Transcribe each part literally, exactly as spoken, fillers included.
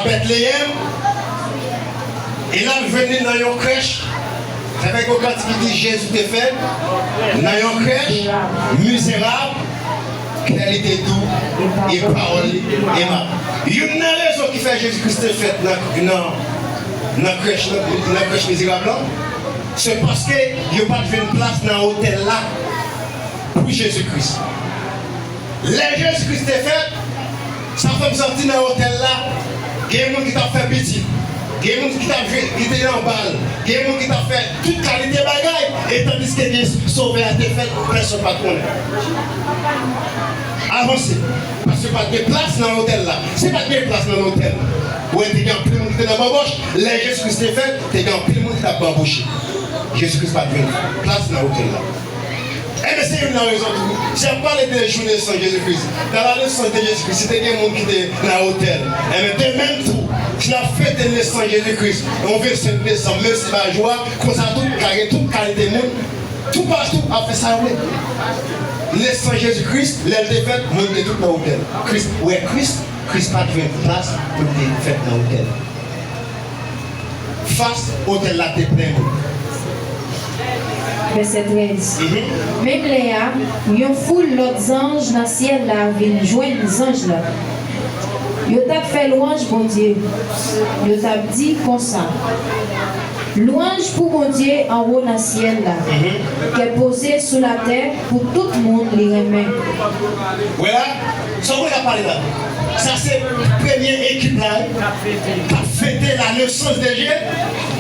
Bètleyèm, e l al jwenn li nan yon krèch. Sa fè gen yon kantik ki di Jezi te fèt nan yon krèch, mizerab, kè li te dou, e pawòl li emab. Youn nan rezon ki fè Jezi Kris te fèt nan, nan, nan krèch, nan, nan krèch mizerab lan, se paske yo pa t jwenn plas nan otèl la pou Jezi Kris. Lè Jezi Kris te fèt, sa fè m santi nan otèl la, gen moun ki t ap fè pitit, gen moun ki t ap jwe, ki te nan bal, gen moun ki t ap fè tout kalite bagay, e tandiske gen Sovè a te fèt, pèsonn pa t konnen. Avanse, paske pa t gen plas nan otèl la. Si pa t gen plas nan otèl, ou wè te gen anpil moun ki te nan banbòch, lè Jezi Kris te fèt, te gen anpil moun ki t ap banbòche. Jezi Kris pa t jwenn plas nan otèl la. Enben, se youn nan rezon tou. Si y ap pale de jou nesans Jezi Kris, dans la naissance de Jésus-Christ, si te gen moun ki te nan otèl, enben, de menm tou, si n ap fete nesans Jezi Kris, yon vennsenk desanm, menm si pa jou a, konsa tou, ka gen tout kalite moun, toupatou, ap fè sa yo vle. Nesans Jezi Kris, lè l te fèt, moun te tout nan otèl. Kris, ou wè Kris, Kris pa t jwenn plas pou l te fèt nan otèl. Fas otèl la te plen moun. Vèsè trèz. Mhm. Menm lè a, yon foul lòt zanj nan syèl la vin jwenn zanj la. Yo t ap fè lwanj Bondye. Yo t ap di konsa: Lwanj pou Bondye anwo nan syèl la, mhm, kè poze sou latè pou tout moun li renmen. Wè la, sa w wè y ap pale la? Sa se premye ekip la, wi, k ap fete la nesans de Jezi.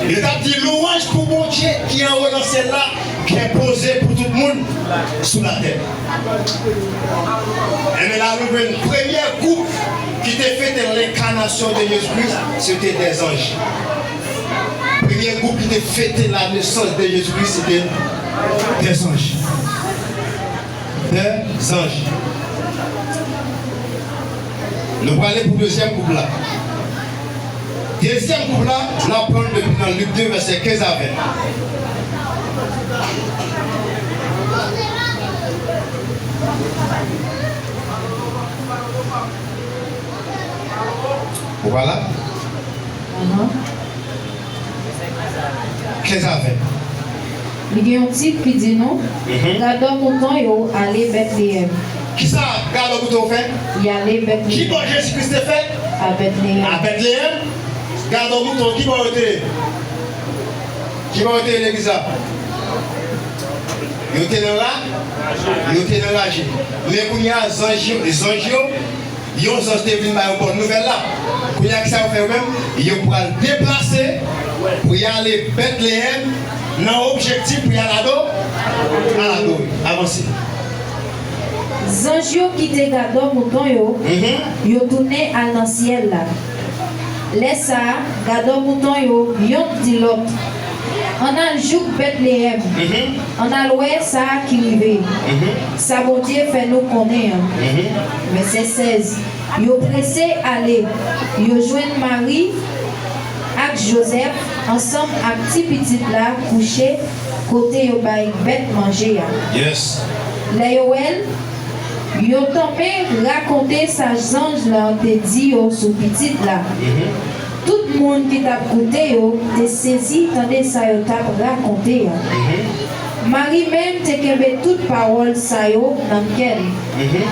Yo t ap di lwanj pou Bondye ki anwo nan syèl la, kè poze pou tout moun sou latè. Enben la, nou jwenn premye gwoup ki te fete lenkanasyon de Jezi Kris, se te dè zanj. Premye gwoup ki te fete la nesans de Jezi Kris, se te dè zanj. Dè zanj. Nou prale pou dezyèm gwoup la. Dezyèm gwoup la, n ap pran l depi nan Lik de, vèsè kenz a ven. Ou pa la? Ahan. Kenz a ven. Li gen yon tit ki di nou, mhm, gadò mouton yo ale Bètleyèm. Kisa gadò mouton yo fè? Y ale Bètleyèm. Ki bò Jezi Kris te fèt? A Bètleyèm. A Bètleyèm. Gadò mouton, ki bò yo te ye? Ki bò yo te ye legliz la? Yo te nan ra-, yo te nan raje. Men kounye a, zanj yo, zanj yo, yon zanj te vin ba yo bòn nouvèl la. Kounye a, kisa yo fè yo menm? Yo pral deplase pou y ale Bètleyèm nan objektif pou y al ado-, al adore. Avanse. Zanj yo kite gadò mouton yo, mhm, yo tounen al nan syèl la. Lè sa a, gadò mouton yo, yonn di lòt, ann al jouk Bètleyèm, mhm, ann al wè sa a ki rive, mhm, sa Bondye fè nou konnen an. Mhm. Vèsè sèz. Yo prese ale, yo jwenn Mari ak Jozèf ansanm ak ti pitit la kouche kote yo bay bèt manje a. Yes. Lè yo wè l, yo tanmen rakonte sa zanj lan te di yo sou pitit la. Mhm. Tout moun ki t ap koute yo te sezi tande sa yo t ap rakonte a. Mhm. Mari menm te kenbe tout pawòl sa yo nan kè l. Mhm.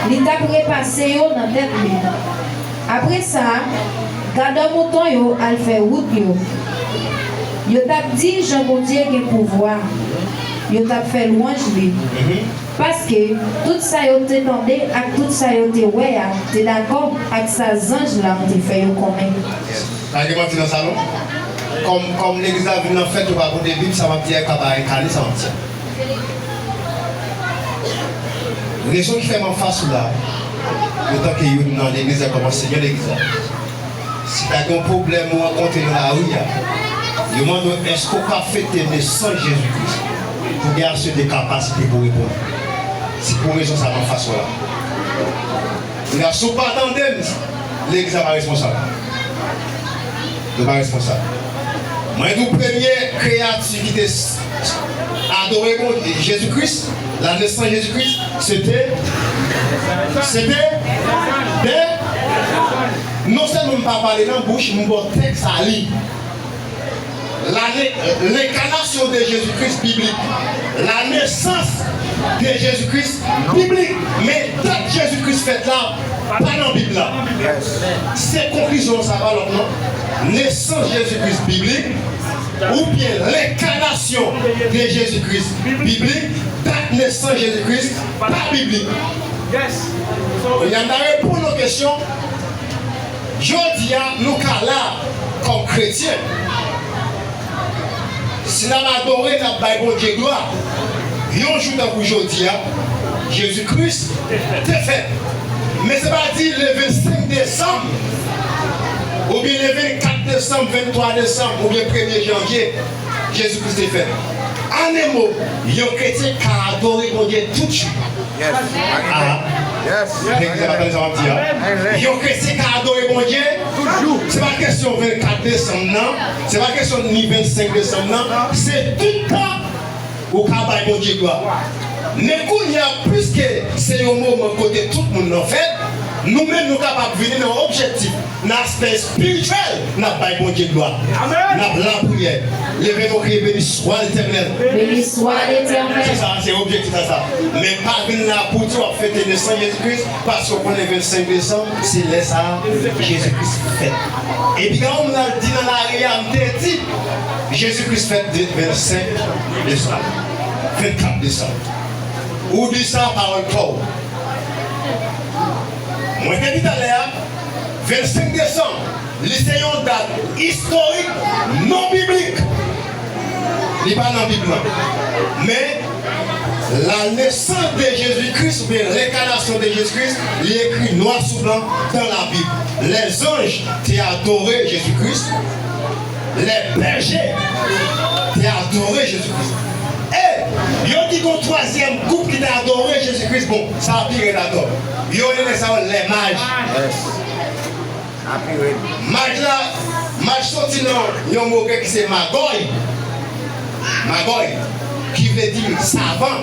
Li t ap repase yo nan tèt li. Apre sa, gadò mouton yo al fè wout yo. Yo t ap di jan Bondye gen pouvwa. Yo t ap fè lwanj li. Mhm. Paske tout sa yo te tande ak tout sa yo te wè a te dakò ak sa zanj lan te fè yo konnen. Pa gen manti nan sa non. Kòm, kòm legliz la vin nan fèt, yo pa pote Bib, sa m ap di a ka pa enkane sa m ap di a. Rezon ki fè m anfas ou la, antanke youn nan legliz la, kòm anseyè legliz la, si ta gen yon pwoblèm ou rankontre nan lari a, yo mande w èske w ka fete nesans Jezi Kris, pou gen ase de kapasite pou reponn. Se pou rezon sa m anfas ou la. Kounye a, si w pa tande m, legliz la pa responsab. Nou pa responsab. Mwen di w, premye kreyati ki te s-, s-, adore Bondye, Jezi Kris, la nesans Jezi Kris, se te, se te dè, non sèlman m pa pale nan bouch, m ba w tèks a li. La ne- L'incarnation de Jésus-Christ biblik. La naissance de Jésus-Christ biblik. Men dat Jezikri fèt la, pa nan Bib la. Se konklizyon sa, pa lòt non. Nesans Jezikri biblik, oubyen lenkanasyon de Jezikri biblik, dat nesans Jezikri pa biblik. Kounye a, m ta reponn yon kesyon. Jodi a, nou ka la kòm kretyen. Si n ap adore, n ap bay Bondye glwa. Yon jou tankou jodi a, Jezi Kris te fèt. Men se pa di le vennsenk desanm, oubyen le vennkat desanm, venntwa desanm, oubyen premye janvye, Jezi Kris te fèt. An en mo, yon kretyen ka adore Bondye tout jou. Yes. Ah. Yes. Legliz la pa tande sa m ap di a. Amen. Yon kretyen ka adore Bondye tout jou. Se pa kesyon vennkat desanm nan, se pa kesyon ni vennsenk desanm nan, se tout tan ou ka bay Bondye glwa. Men kounye a, piske se yon moman kote tout moun nan fèt, nou menm nou kapab vini nan objektif, nan aspè espirityèl, n ap bay Bondye glwa. Amen. N ap lapriyè. Leve nou kriye, Béni soit l'Éternel. Béni soit l'Éternel. Se sa, se objektif la sa. Men pa vin la pou di w ap fete nesans Jezi Kris, paske w konnen vennsenk desanm, se lè sa a Jezi Kris fèt. Epi gen yon moun al di nan lari a, m te di, Jezi Kris fèt de vennsenk desanm, vennkat desanm. Ou di sa pawòl pa w. Mwen te di talè a, vennsenk desanm, li se yon dat istorik non biblik. Li pa nan Bib lan. Men, la naissance de Jésus-Christ, oubyen l'incarnation de Jésus-Christ, li ekri nwa sou blan dans la Bible. Les anges te adoré Jésus-Christ. Les bergers te adoré Jésus-Christ. E yo di gon twazyèm gwoup ki te adore Jezi Kris. Bon, sa a pi rèd ankò. Yo rele sa yo les mages. Yes. Sa a pi rèd. Maj la, maj soti nan yon mo grèk ki se magòy. Magòy, ki vle di savan.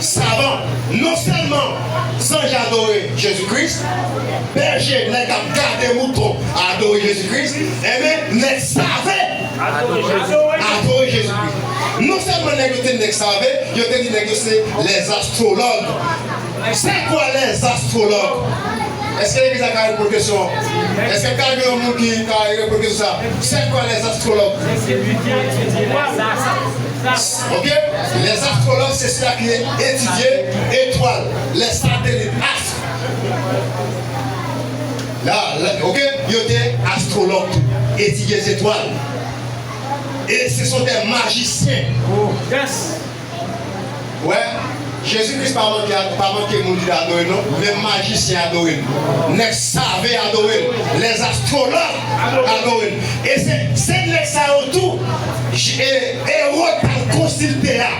Savan. Non sèlman zanj adore Jezi Kris, bèje, nèg k ap gade mouton, adore Jezi Kris, enben nèg save adore Jezi Kris. Non sèlman nèg yo te nèg save, yo te di nèg yo se les astrologues. C'est quoi les astrologues? Èske legliz la ka reponn kesyon an? Èske ka gen yon moun ki ka reponn kesyon sa? C'est quoi les astrologues? Ok? Les astrologues, c'est ceux-là qui étudient étoiles, les satellites, astres. La, la, ok? Yo te astrològ tou, etidye zetwal. Et ce sont des magiciens. Wè, Jezi Kris pa manke, pa manke moun ki adore l non. Menm majisyen adore l. Nèg save adore l. Les astrologues adore l. E se, se nèg sa yo tou, j- e, Ewòd t al konsilte a.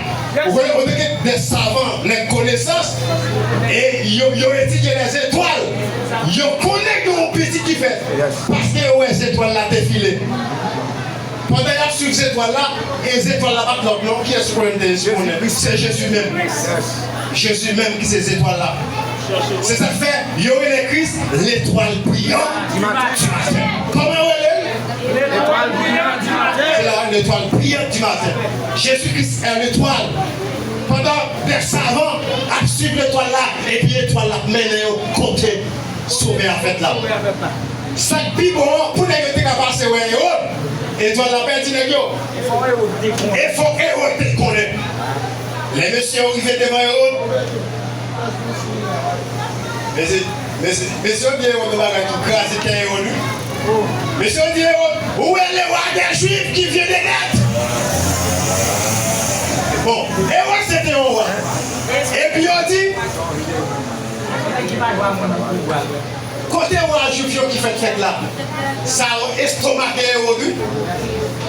Ou konnen, ou te gen de savan, nèg konesans, e yo, yo etidye lèzetwal. Yo konnen gen yon pitit ki fèt. Paske yo wè zetwal la te file. Pandan y ap swiv zetwal la, e zetwal la pa t lòt non. Kiyès ou konnen te konnen? Se Jezi menm. Jezi menm ki se zetwal la. Se sa k fè yo rele Kris l'étoile brillante du matin. Kòman yo rele l? L'étoile brillante du matin. Se la, l'étoile brillante du matin. Jezi Kris est l'étoile. Pandan de savan ap swiv letwal la, epi etwal la ap mennen yo kote Sovè a fèt la. Sa k pi bon an, pou nèg yo te ka pase wè Ewòd, etwal la pèdi nèg yo. E fò Ewòd te konnen. Lè mesye yo rive devan Ewòd, mesye, mesye, mesye yo di Ewòd yon bagay ki kraze kè Ewòd, wi. Mesye yo di Ewòd, ou wè le roi des Juifs qui vient de naître. Bon, Ewòd se te yon wa. Epi yo di, kote wa jwif yo ki fèt fèt la? Sa yo estomake Ewòd, wi.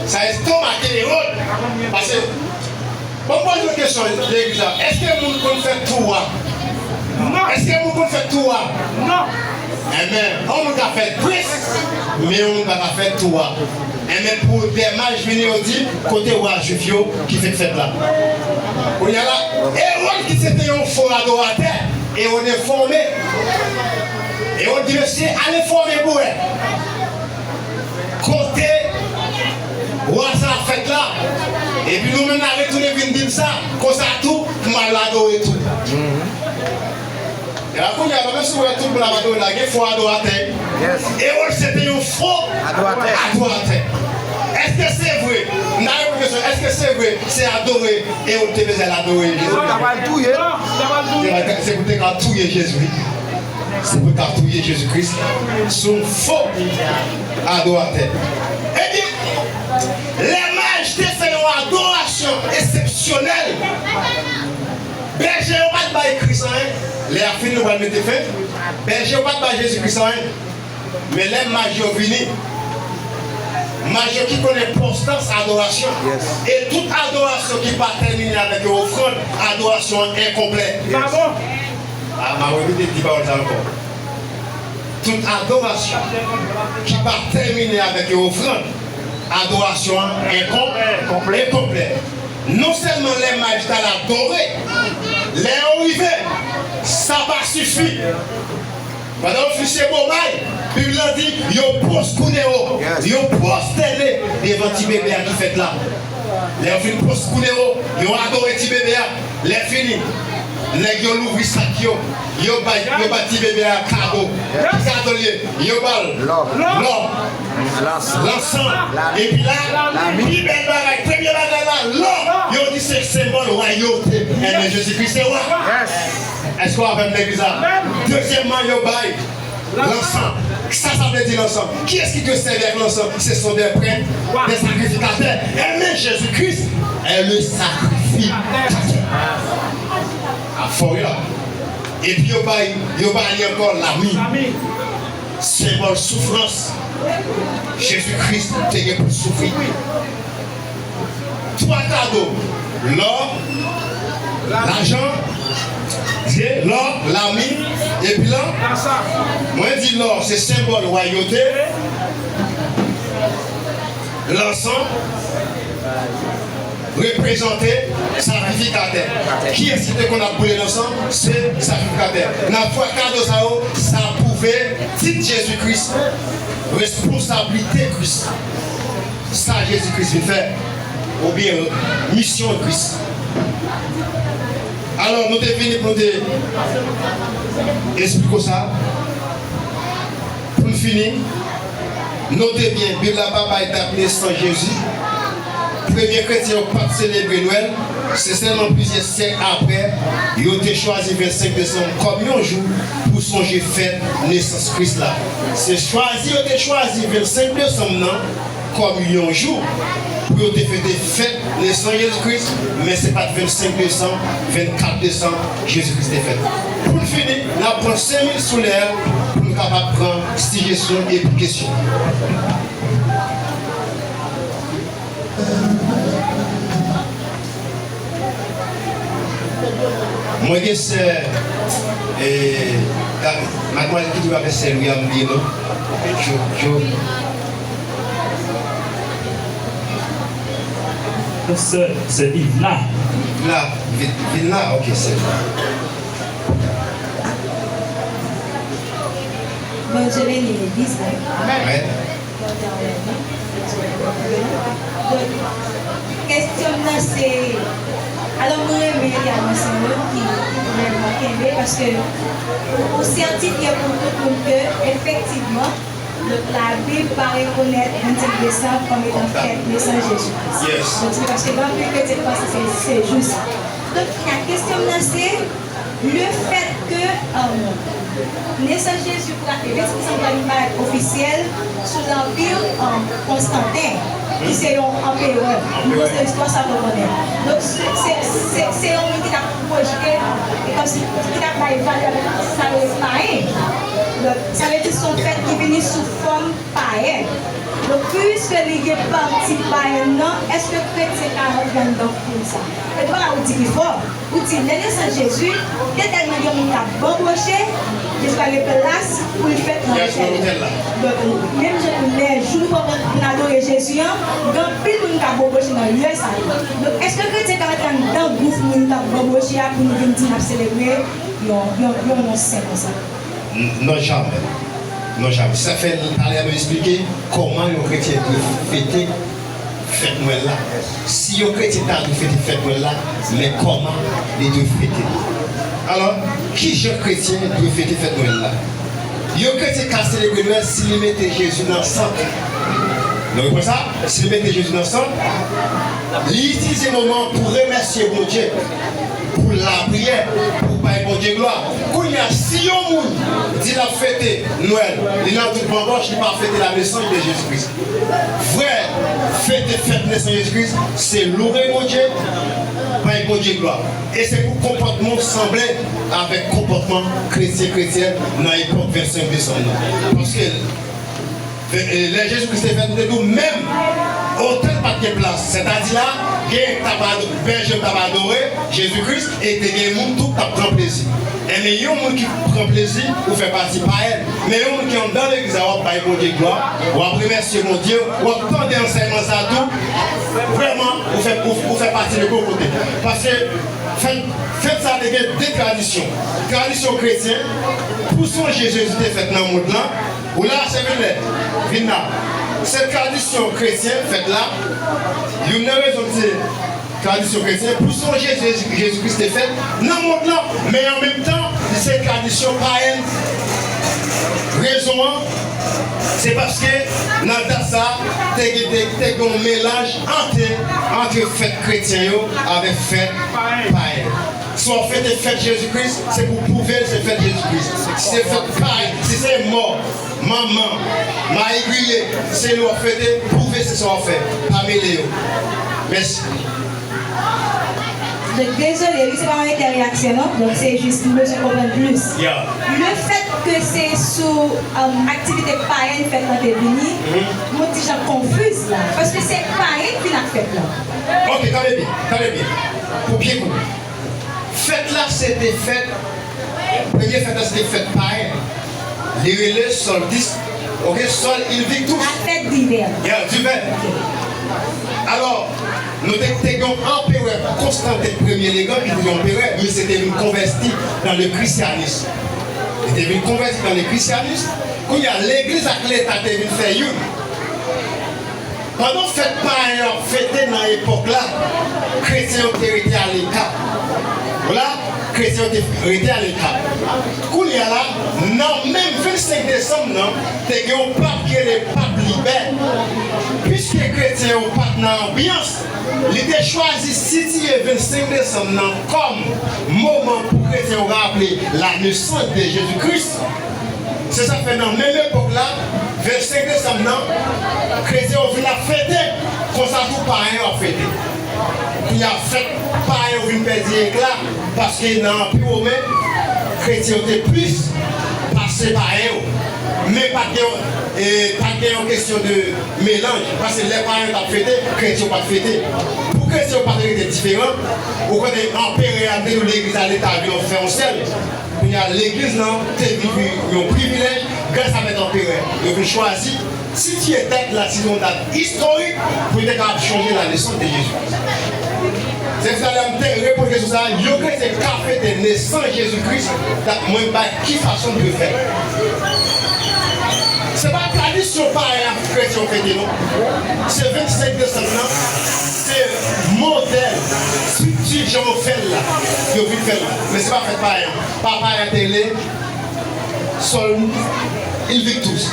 Sa estomake Ewòd. Paske, bon, m poze yon kesyon legliz la. Èske moun konn fè tou wa? Non. Èske moun konn fè tou wa? Non. Enben, yon moun ka fè prens, men yon moun pa ka fè tou wa. Enben, pou de maj vini, yo di, kote wa jwif yo ki fèk fèt la? Kounye a la, Ewòd ki se te yon fo adoratè, Ewòd enfòme. E yo di mesye, "Ale fòme pou wè kote wa sa ap fèt la." Epi nou menm n a retounen vin di m sa, konsa tou, pou m al adore tou. E la kounye a, menm si w wè tout moun ap adore la, gen fo adoratè. Yes. Erol se te yon fo adoratè. Adoratè. Èske se vre? M ta reponn kesyon, èske se vre? Se adore Erol te bezwen al adore Jezi. Erol ta pral touye. Se pou te ka touye Jezi. Se pou te ka touye Jezi Kris. Se yon fo adoratè. Ebyen, lè maj te fè yon adorasyon eksepsyonèl, bèje yo pa t bay Kris anyen. Lè a fini, nou pral mete fen. Bèje yo pa t bay Jezi Kris anyen. Men lè maj yo vini, maj yo ki konn enpòtans adorasyon. Yes. E tout adorasyon ki pa tèmine avèk yon ofrann, adorasyon an enkonplè. Yes. Ah, m a repete ti pawòl sa ankò. Tout adorasyon ki pa tèmine avèk yon ofrann, adorasyon an enkon-, enkonplè. Non sèlman lè maj t al adore, lè yo rive, sa pa sifi. Pandan yo fin sebo bay, Bib la di, yo pwostène yo. Yes. Yo pwostène devan ti bebe a ki fèt la. Lè yo fin pwostène yo, yo adore ti bebe a. Lè fini, nèg yo louvri sak yo, yo bay, yo bay ti bebe a kado. Ki kado l ye? Yo ba l lò, lansan, epi la, pi bèl bagay, premye bagay la, lò. Yo di se senbòl wayote. Enben, Jezikri se wa. Èske w avè m, legliz la? Dezyèmman, yo bay lansan. Sa sa vle di lansan? Kiyès ki te sèvi ak lansan? Ce sont des prêtres, des sacrificateurs. Enben, Jezikri est le sacrificateur. A fò wi la. Epi yo bay, yo bay li ankò lami. Senbòl soufrans. Jezikri te gen pou soufri. Twa kado, lò, lajan, lò, lami, epi lan. Mwen di lò se senbòl wayote, lansan reprezante sakrifikatè. Kiyès ki te konn ap boule lansan? Se sakrifikatè. Nan twa kado sa yo, sa pwouve tit Jezikri, responsablite Kris. Sa Jezikri vin fè, oubyen misyon Kris. Alò, nou te vini pou nou te esplike w sa. Pou n fini, note byen, Bib la pa bay dat nesans Jezi. Premye kretyen yo pa t selebre Nwèl. Se sèlman plizyè syèk apre, yo te chwazi vennsenk desanm kòm yon jou pou sonje fèt nesans Kris la. Se chwazi yo te chwazi vennsenk desanm nan kòm yon jou pou yo te fete fèt nesans Jezikri, men se pa t vennsenk desanm, vennkat desanm Jezikri te fèt. Pou n fini, n ap pran senk minit sou lè a pou n kapab pran sijesyon epi kesyon. Mwen gen sè, e, madmwazèl ki twouve avèk sè Lwi a, m bliye non. Jo, Jo. Sè, sè Ivna. Ivna, Vi-, Vilna, ok, sè. Bondye beni legliz la. Amèn. Donk, kesyon m nan se, alò, mwen renmen entèvansyon yo ki, ki vrèman kenbe, paske ou, ou sètifye pou tout moun ke, efektivman, donk, Labib pa rekonèt vennsenk desanm kòm etan fèt nesans Jezi Kris. Yes. Donk, se paske gen anpil kretyen ki panse se, se jou sa. Donk, kesyon m nan se, le fèt ke, um, nesans Jezi pral, vennsenk desanm pral vin parèt ofisyèl sou lanpi, um, Konstanten, ki se yon anperè. Nou panse istwa sa nou konnen. Donk, se, se, se, se yon moun ki t ap pwojte, e kòmsi ki t ap bay valè avèk sa yo rele payen. Donk, sa vle di se yon fèt ki vini sou fòm payen. Donk, piske li gen pati payen nan, èske kretyen ka rantre anndan foul sa? E pa la ou di pi fò, ou di lè nesans Jezi, te tèlman gen moun k ap banboche, Jezi pa gen plas pou l fèt nan lotèl la. Donk, menm jan lè jou nou pran pou n adore Jezi an, gen anpil moun k ap banboche nan lè sa yo. Donk, èske kretyen ka rantre anndan gwoup moun k ap banboche a pou nou vin di n ap selebre yon, yon, yon non sen konsa? Non, jamè. Non, jamè. Sa fè talè a nou esplike kòman yon kretyen dwe fete fèt Nwèl la. Si yon kretyen ta dwe fete fèt Nwèl la, men kòman li dwe fete l? Alò, kijan kretyen dwe fete fèt Nwèl la? Yon kretyen ka selebre Nwèl si li mete Jezi nan sant. Nou konprann sa? Si li mete Jezi nan sant, li itilize moman an pou remèsye Bondye, pou lapriyè, pou bay Bondye glwa. Kounye a, si yon moun di l ap fete Nwèl, li nan tout banbòch, li pa fete la nesans de Jezi Kris. Vrè fete fèt nesans Jezi Kris, se loure Bondye, bay Bondye glwa. E se pou konpòtman w sanble avèk konpòtman kretyen, kretyèn nan epòk vennsenk desanm nan. Paske, e, lè Jezi Kris te fèt, nou te di w menm otèl pa t gen plas. Sètadi la, gen k t ap ado-, bèje t ap adore Jezi Kris, e te gen moun tou k t ap pran plezi. Enben, yon moun ki pran plezi, ou fè pati payèn. Men yon moun ki anndan legliz la, w ap bay Bondye glwa, w ap remèsye Bondye, w ap tande ansèyman sa tou. Vrèman, ou fè, ou, ou fè pati de bon kote. Paske fèt, fèt sa te gen de tradisyon. Tradisyon kretyen, pou sonje Jezi te fèt nan mond lan. Ou la, sè Vilnè? Vin la. Se tradisyon kretyen, fèt la. Youn nan rezon ki se tradisyon kretyen, pou sonje Jezi, Jezi Kris te fèt nan mond lan, men an menm tan, li se tradisyon payèn. Rezon an, se paske nan dat sa, te gen, te, te gen yon melanj ant, ant fèt kretyen yo avèk fèt payèn. Si w ap fete fèt Jezi Kris, se pou pwouve l se fèt Jezi Kris. Si se fèt payèn, si se mò, manman, mayi griye, se li w ap fete, pwouve se sa w ap fè. Pa mele yo. Mèsi. Donk, dezole, wi, se pa yon entèreyaksyon, non. Donk, se jis, nou bezwen konprann plis. Yeah. Lefètke se sou, um, aktivite payèn fèt lan te vini, mhm, mwen ti jan konfiz la. Paske se payèn ki vin ak fèt lan. Ok, tande byen, tande byen. Pou byen konprann. Fèt la, se te fèt, premye fèt la, se te fèt payèn. Li rele Solstice, ok, Sol Invictus. La fête d'hiver. Yeah, d'hiver. Ok. Alò, nou te, te gen yon anperè, Konstantin premye Legan, ki te yon anperè, misye te vin konvèti dans le christianisme. Li te vin konvèti dans le christianisme. Kounye a, legliz ak leta te vin fè youn. Pandan fèt payen yo ap fete nan epòk la, kretyen yo te rete aleka. Vwala, kretyen yo te rete aleka. Kounye a la, nan menm vennsenk desanm nan, te gen yon pap ki rele Pap Libè. Piske kretyen yo pa t nan anbyans, li te chwazi sitiye vennsenk desanm nan kòm moman pou kretyen yo raple la nesans de Jezi Kris. Se sa k fè nan menm epòk la, vennsenk desanm nan, kretyen yo vin ap fete, konsa tou payen yo ap fete. Kounye a fèt payen yo vin pèdi ekla, paske nan Anpi Women, kretyen yo te plis pase payen yo. Men pa t gen, e, pa t gen yon kesyon de melanj, paske lè payen yo t ap fete, kretyen yo pa t fete. Pou kretyen yo pa t rete diferan, ou konnen anperè a te di legliz a leta vin fè yon sèl. Kounye a, legliz lan te vin yon privilèj gras avèk anperè. Yo vin chwazi sitiye dat la sou yon dat istorik pou yo te kapab chonje la nesans de Jezi. Se pou sa lè m te reponn kesyon sa a, yon kretyen ka fete nesans Jezi Kris, dat mwen bay ki fason pou yo fè. Se pa tradisyon payen ak kretyen yo fete, non. Se vennsenk desanm nan, se modèl, estrikti jan yo fè l la, yo vin fè l la. Men se pa fèt payen. Papa a te rele Sol Invictus.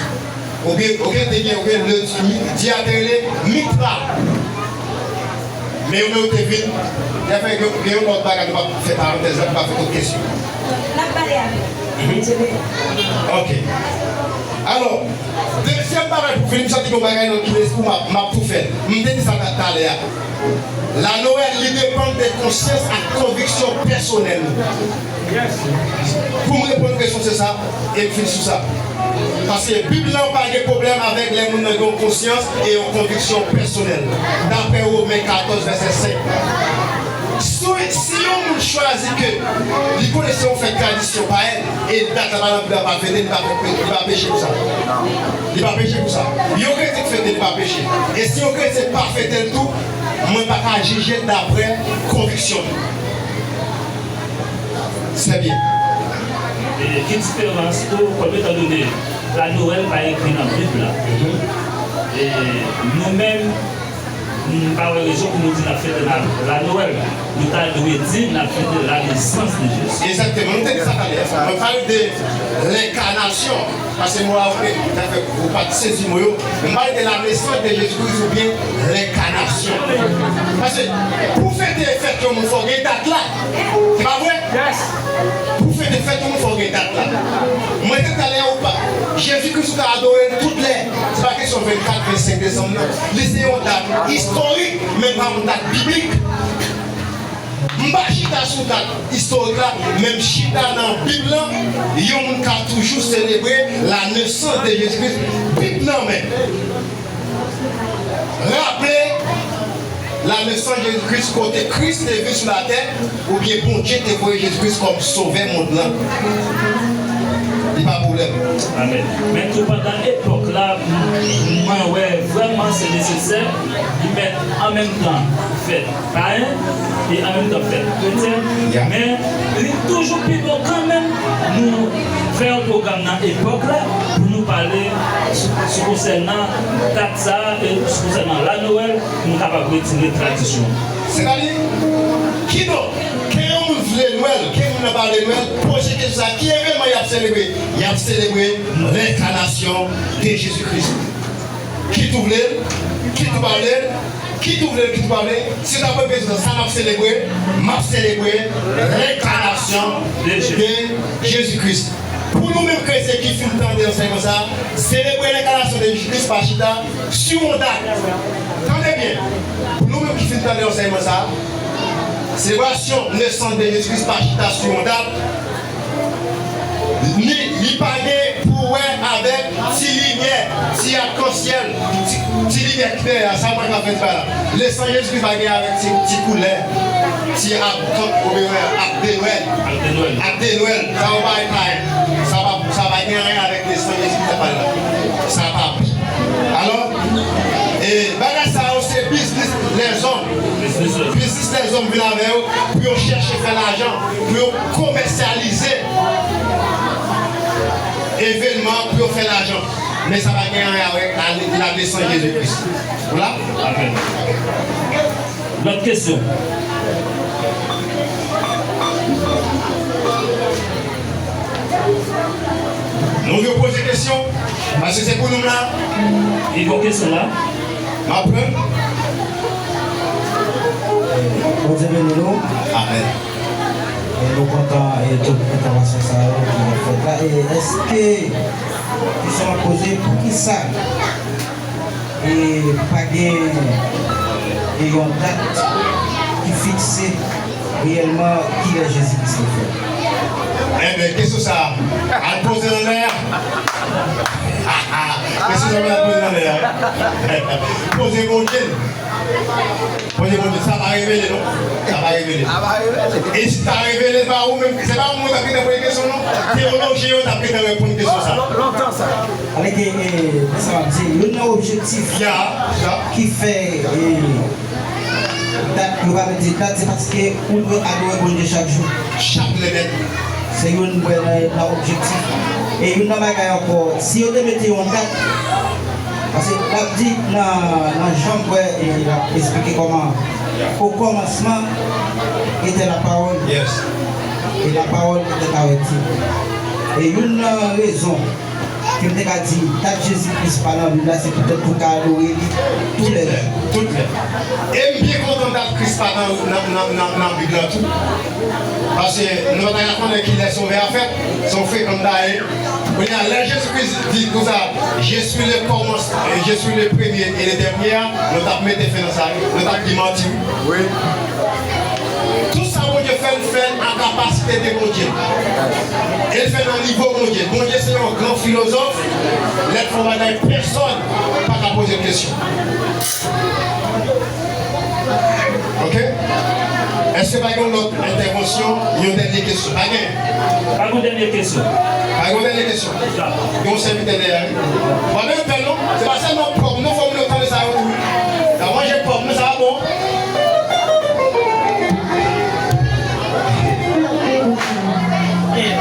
Oubyen, oubyen te gen, oubyen le, Di a te rele Mitra. Men yo, men yo te vin, te fè gen, gen yon lòt bagay, nou p ap fè parantèz la, nou p ap fè tout kesyon. N ap pale avè w. Dezole. Ok. Alò, dezyèm bagay pou fini, m santi gen yon bagay nan ki lespri m, m ap, m ap tou fè l. M te di sa ta, talè a. La Noël, li depann de konsyans ak konviksyon pèsonèl nou. Pou m reponn kesyon se sa, e m fin sou sa. Paske Bib lan pa gen pwoblèm avèk lè moun nan gen yon konsyans e yon konviksyon pèsonèl, daprè Women katòz, vèsè senk. Si, si yon moun chwazi ke li konnen se yon fèt tradisyon pa èl, e dat la pa nan Bib la, pa fete, li pa fè, li pa peche pou sa. Li pa peche pou sa. Yon kretyen fete, li pa peche. E si yon kretyen pa fete l tou, mwen pa ka jije l daprè konviksyon l. Trè byen. E ki diferans tou, kòm etan done la Nwèl pa ekri nan Bib la, e nou menm, m pa wè rezon pou nou di n ap fete la, la Nwèl. Nou ta dwe di n ap fete la nesans de Jezi. Egzakteman, nou te di sa talè. Mwen pale de lenkanasyon. Paske mo a, ou, ou pa t sezi mo yo. Men m pale de la nesans de Jezi Kris oubyen lenkanasyon. Paske pou fete fèt yon moun, fò w gen dat la. Se pa vre? Pou fete fèt yon moun, fò w gen dat la. Mwen te talè ou pa. Jezi Kris ou ka adore l tout lè. Se pa kesyon vennkat, vennsenk desanm nan. Li se yon dat istorik, men pa yon dat biblik. M pa chita sou dat istorik la, men m chita nan Bib lan, yon moun ka toujou selebre la nesans de Jezi Kris, Bib nan men. Raple la nesans Jezi Kris, kote Kris te vin sou latè, oubyen Bondye te voye Jezi Kris kòm sovè mond lan. Li pa pwoblèm. Amèn. Men tou pandan epòk la, m-, mwen wè vrèman se nesesè li mèt an menm tan fèt payen e an menm tan fèt kretyen, men li toujou pi bon kanmenm nou fè yon pwogram nan epòk la pou nou pale sou, sou konsènan dat sa a e sou konsènan la Nwèl pou nou kapab retire tradisyon. Sètadi, kidonk, ke yon moun vle Nwèl, ke moun nan pa vle Nwèl, poze kesyon sa, ki evenman y ap selebre? Y ap selebre lenkanasyon de Jezi Kris. Kit ou vle l, kit ou pa vle l, kit ou vle l, kit ou pa vle l, si w ta poze kesyon sa, n ap selebre, m ap selebre lenkanasyon de Jezi Kris. Pou nou menm kretyen ki fin tande ansèyman sa a, selebre lenkanasyon de Jezi Kris pa chita sou yon dat. Tande byen, pou nou menm ki fin tande ansèyman sa a, selebrasyon nesans de Jezi Kris pa chita sou yon dat. Li, li pa gen pou wè avèk ti limyè, ti akansyèl, ti, ti limyè ki dèyè a, sa mwen ka fè di bagay la. Nesans Jezi Kris pa gen avèk ti, ti koulè, ti ap, oubyen ap de Nwèl. Ap de Nwèl. Ap de Nwèl. Sa yo pa gen, sa pa, sa pa gen anyen avèk nesans Jezi Kris sa pale la. Sa pa. Alò, e, bagay sa yo se biznis lèzòm. Biznis lèzòm vin avè yo pou yo chèche fè lajan, pou yo komèsyalize evenman, pou yo fè lajan. Men sa pa gen anyen avèk la, la nesans Jezi Kris. Ou la? Amèn. Lòt kesyon. Nou vle poze kesyon, paske se pou nou la. Li gon kesyon la. M ap pran. Bondye beni nou. Amèn. E nou kontan e tout entèvansyon sa yo ki ap fèt la. E èske, kesyon m ap poze, poukisa e pa gen, e yon dat ki fikse reyèlman kilè Jezi Kris te fèt? Enben, kesyon sa a, al poze l anlè a. Kesyon sa a, al poze l anlè a. Poze Bondye l. Poze Bondye l. Sa pa revele, non. Sa pa revele. E si ta revele, se pa ou menm, se pa ou menm k ap gentan poze kesyon, non. Teyolojyen yo t ap gentan reponn kesyon sa a. Alèke, e, sa m ap di, youn nan objektif ki fè, e, dat, yo pa mete dat, se paske ou dwe adore Bondye chak jou. Chak lè nèt. Se youn, mwen, nan, nan objektif. E youn nan bagay ankò, si yo te mete yon dat, paske l ap di nan, nan Jan, m kwè, e l ap esplike kòman, au commencement était la parole. Yes. Et la parole était avec Dieu. E youn nan rezon ke m te ka di dat Jezi Kris pa nan Bib la, se poutèt pou w ka adore li tou lè jou. Tout lè. E m byen kontan dat Kris pa nan, nan, nan, nan, nan Bib la tou. Paske nou pa ta ka konnen kilè Sovè a fèt, se yon frekan m ta ye. Kounye a, lè Jezi Kris di konsa, je suis le commencement, je suis le premier et le dernier, nou t ap mete fen nan sa, nou t ap di manti. Wi. Tout sa Bondye fè, l fè l an kapasite de Bondye. E l fè l nan nivo Bondye. Bondye se yon gran filozòf. Lè l fè yon bagay, pèsòn pa ka poze l kesyon. Oke? Èske pa gen yon lòt entèvansyon? Yon dènye kesyon. Pa gen? Pa gen dènye kesyon. Pa gen dènye kesyon. Gen yon sèvitè dèyè a, wi. W ap byen fè l, non? Se pa sèlman pòm, non, fò moun yo tande sa yo tou, wi. Y ap manje pòm, non, sa pa bon.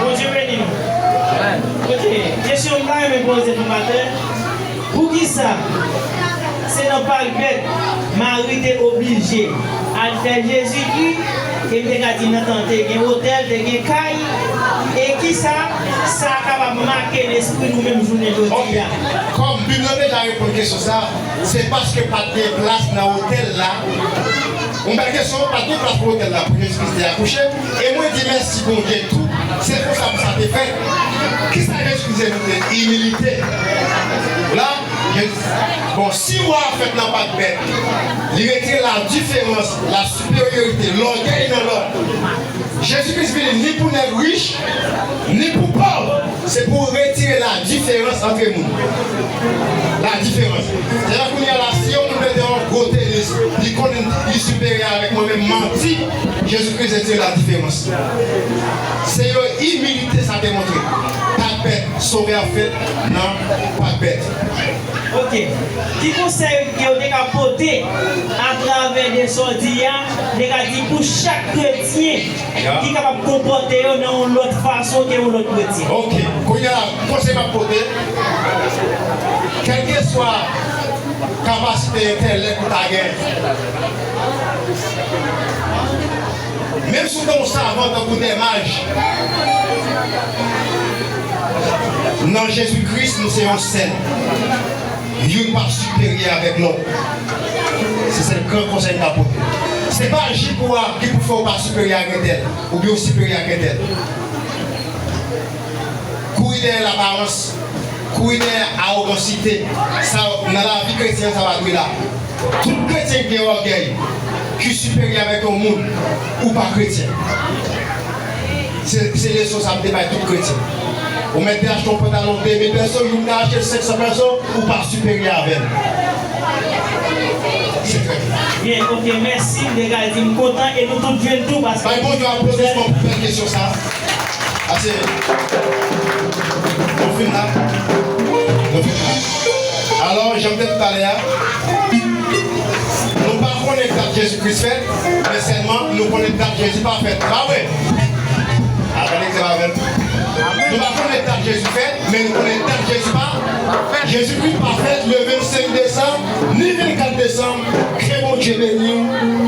Bondye beni nou. sa. Se nan Pak Bèt, Mari te oblije al fè Jezikri, e m te ka di nan tan te gen otèl, te gen kay. E kisa sa kapab make lespri nou menm jounen jodi a? Kòm Bib lan deja reponn kesyon sa, se paske pa t gen plas nan otèl la. Yon bèl kesyon, pa t gen plas pou otèl la pou Jezi Kris te akouche. E mwen di mèsi Bondye tou, se konsa pou sa te fèt. Kisa Jezi Kris te montre? Imilite. La, Jezi, bon, si wa a fèt nan Pak Bèt, li retire la diferans, la siperyorite, lògèy nan lòt. Jezi Kris vini ni pou nèg rich, ni pou pòv. Se pou retire la diferans antre moun. La diferans. Se la kounye a la, si yon moun mete yon gwo tenis, li konnen li siperyè avèk mwen menm, manti. Jezi Kris retire la diferans. Se yon imilite sa te montre. Pak Bèt, Sovè a fèt nan Pak Bèt. Ok. Ki konsèy ke w te ka pote atravè de sa w di a, te ka di pou chak kretyen ki kapab konpòte yo nan yon lòt fason ke yon lòt kretyen? Ok. Kounye a, konsèy m ap pote, kèlkeswa kapasite entèlèk ou ta gen, menm si w te yon savan tankou Dèmaj, nan Jezi Kris, nou se yon sèl. Youn pa siperyè avèk lòt. Se sèl gran konsèy m ka pote. Se pa jip ou a ki pou fè w pa siperyè ak entèl, oubyen w siperyè ak entèl. Kouri dèyè laparans, kouri dèyè awogansite, sa, nan lavi kretyen, sa pa dwe la. Tout kretyen ki gen ògèy, ki siperyè avèk yon moun, ou pa kretyen. Se, se leson sa m te bay tout kretyen. Ou mèt te achte yon pantalon de mil pèso, youn ka achte l senk san pèso, ou pa siperyè avè l. Se trè byen. Byen, ok, mèsi. M te ka di m kontan e nou tout jwenn tou paske. Bay Bondye aplodisman pou bèl kesyon sa. Ase. Nou fin la. Nou fin la. Alò, jan m te di talè a, nou pa konnen dat Jezi Kris fèt, men sèlman nou konnen dat Jezi pa fèt. Pa vre? Atann, se pa vre. Nou pa konnen dat Jezi fèt, men nou konnen dat Jezi pa. Jezi Kris pa fèt le vennsenk desanm, ni vennkat desanm. Ke Bondye beni w.